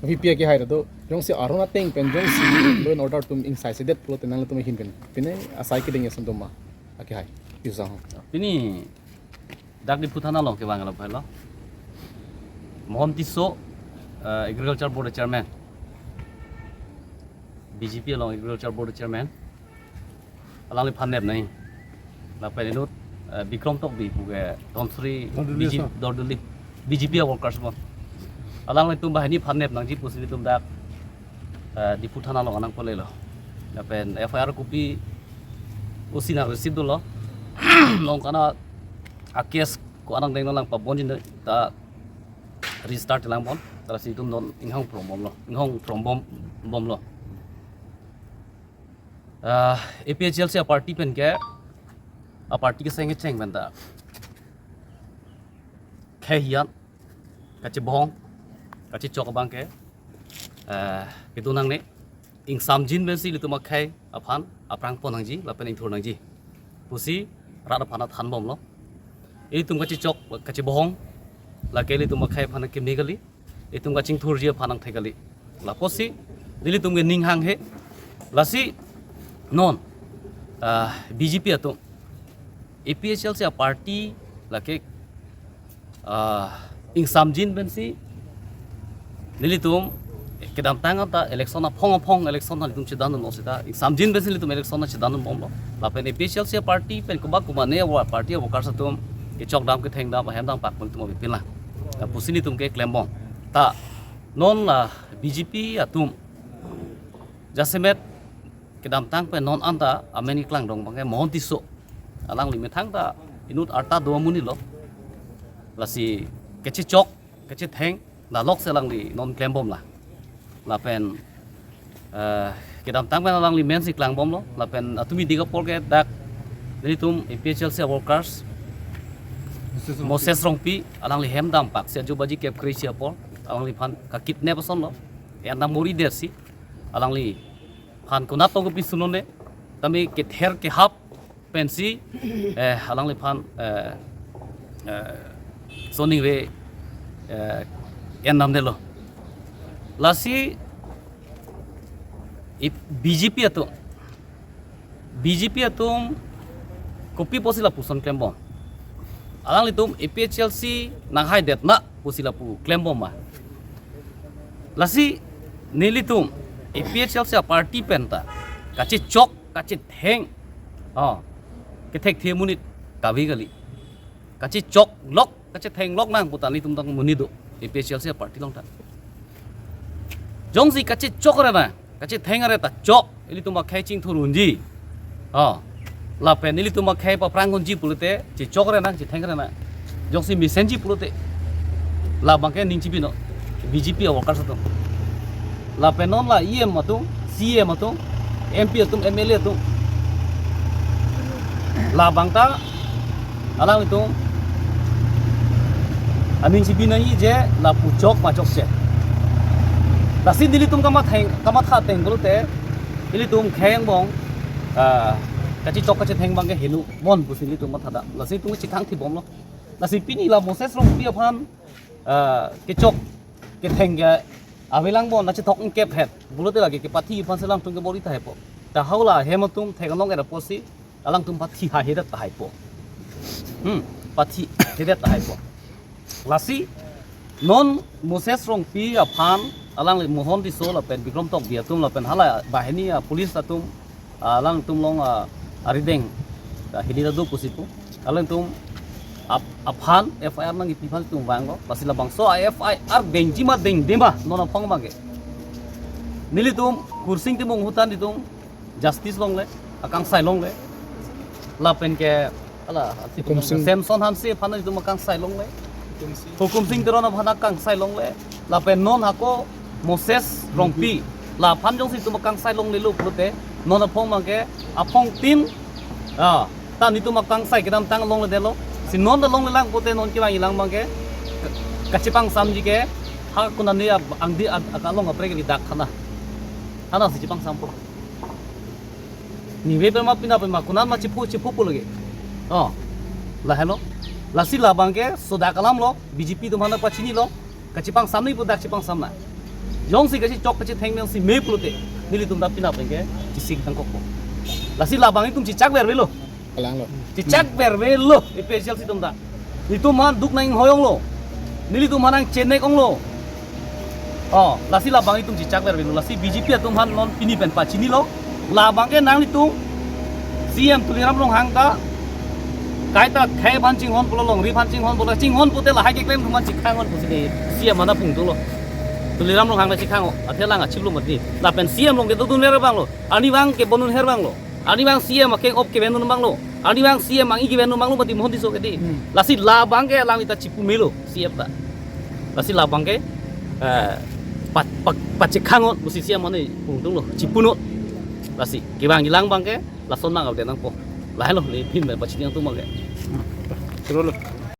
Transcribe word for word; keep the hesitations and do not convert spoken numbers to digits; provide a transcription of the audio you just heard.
Pi pi akehai do, jongsi aron ateng pen jongsi law and order atum ingsai sedet pulote nanglitum ahin pen pine asai kedeng ason doma akehai, pi sang ho. Pini dak Diphu thana along kevang lo phai lo. Mohon Tisso, eh, Agriculture Board Chairman, B J P along Agriculture Board Chairman, alangliphan nep nai. Lapen inut, eh, Bikrom Tokbi pu ke Dhonsiri Dorduli B J P, asor. Dorduli B J P a-workers bon. Alanglitum banghini aphan nep nangji pusi nelitum dak, eh, Diphu thana along nangpale lo. Lapen F I R copy usi nang receive dolo. Along kana a-case ko-an angdeng nanglang pabonji ta restart lang bon. Tara si itum non inghong from bom lo. Inghong from bom, bom lo. Ah, A P H L C a-party pen ke, a-party keseng kecheng pen ta khei hian, kachebohong, kachechok abang ke, eh, kedo nangne, ingsamjin pensi ilitum akhei aphan aphrang pon nangji, lapen ingthur nangji pusi rat aphan athan bom lo. Ilitum kachechok, kachebohong, lake ilitum akhei aphan keme kali, itum kachingthurji aphan angthek kali. Lapusi nelitum ke ning hanghe. Lasi non, ah, B J P atum, A P H L C a-party lake, ah, ingsamjin pensi nelitum kedamtang anta election aphong aphong election nelitum chedan non seta ingsamjin pensi nelitum election chedan non bom lo. Lapen A P H L C a-party pen koba koba ne a-party a-workers atum kechok dam ketheng dam ahem dam pak pen tum abi pila. Lapusi nelitum keklem bom. Ta non la B J P atum jasemet kedamtang pen non anta amen keklangdun abang ke Mohon Tisso. Alangli methang ta inut arta do amonit lo. Lasi kachechok, kachetheng, la lok si alangli non klem bom la. Lapen, eh, kedamtang pen alangli amen si klang bom lo. Lapen atumi dik apor ke dak nelitum A P H L C a-workers, Moses Rongpi. Moses Rongpi, alangli hem dam pak si ajo baji kep kre-isi apor, alangliphan ka-kidnap ason lo. Ena muri der si, alangliphan konat to kepi sunone, tame kether kehap pensi, eh, alangliphan, eh, eh, soning ve, eh, en namdelo. Lasi i-, B J P atum, B J P atum kopi pusi lapuson klem bom. Alanglitum A P H L C nanghai det na pusi lapu klem bom ma. Lasi nelitum A P H L C a-party pen ta kachechok, kachetheng, oh, kethekthe amonit kave kali. Kachechok lok, kachetheng lok nang pu ta nelitum tang amonit do A P H L C a-party along ta. Jongsi kachechok re na, kachetheng re ta chok, ilitum akhei chingthur unji. Oh. Lapen ilitum akhei paphrang unji pulote, chechok re nang, chetheng re nang. Jongsi mesenji pulote, labang ke ning chibi non, B J P a-workers atum. Lapen non la E M atum, C E M atum, M P atum, M L A atum. Labang ta alanglitum aning chibi nangji je lapu chok ma chokche. Lasi nelitum kamatha ateng, kamatha ateng pulote, ilitum khei angbong, ah, kachechok kachetheng abang ke henu mon pusi nelitum matha da. Lasi itum chethang thi bom lo. Lasi pini la Moses Rongpi aphan, ah, kechok ketheng ke avelang bon, la chethok ingkep het. Pulote lake kepathi aphan si alangtum ke bor-i tahai po. Ta hau la hem atum thek anong era pusi alangtum pathi hahedet tahai po. Hmm, pathi hedet tahai po. Lasi non Moses Rongpi aphan alangli Mohon Tisso lapen Bikrom Tokbi atum lapen hala banghini a-police atum, ah, alangtum along, ah, arideng, ah, hili ta do pusi pu. Alangtum ap-, aphan F I R nangkepi aphan itum vanglo. Lasi labangso a-F I R dengji ma dengde ma non aphong abang ke. Nelitum Kursing Timung ahutan itum justice longle, akangsai longle. Lapen ke, ala, Hukum Sing. Samson Hanse aphan itum akangsai longle. Hukum Sing Teron aphan akangsai longle. Lapen non hako Moses Rongpi, laphan jongsi itum akangsai longlelo pulote, non aphong abang ke, aphong tin, ah, ta nelitum akangsai kedamtang longledetlo. Si non ta longlelang pulote non kevangjilang abang ke, ka-, kachepangsamji ke, ha konane ab-, angdi ad-, akalong kaprek kali dak thana. Thana si chepangsampo. Nive pema pina pema konat ma chepho chepho po lagi. Oh. Lahelo. Lasi labang ke sodak alam lo, B J P atum aphan ta pachinilo. Kachepangsamji pu dak chepangsam na. Jongsi kachechok kachetheng pensi me pulote, nelitum ta penap penke chesik tangkokpo. Lasi labang itum chechak vervelo. Kalang lo. Chechak vervelo, A P H L C atum ta. Nelitum aphan duk nang-inghoi onglo. Nelitum aphan nangchenek onglo. Oh, lasi labang itum chechak vervelo. Lasi B J P atum aphan non pini pen pachinilo. Labang ke nanglitum C M Tuliram Ronghang ta kaita khei aphan chinghon pulo, longri aphan chinghon pulo, chinghon pute lahai keklem atum aphan chekhang-on pusi le C M aphan pungthulo. Tuliram Ronghang le chekhang-o, athe lang achiplo mati. Lapen C M along kedodun ver abang lo. Arnivang kebonun her abang lo. Arnivang C M akeng-op kevenun abang lo. Arnivang C M ang-i kevenun abang lo mati Mohan Tisso ke di. Hmm. Lasi labang ke alanglita chipu melo C M ta. Lasi labang ke, eh, pa, pa, pachekhang-on pusi C M aphan pungthulo, chipu-on. Lasi kevang kelang abang ke lason nang avde nangpo. Lahelo, le phin pen pachini nangtum abang ke. Chorolo.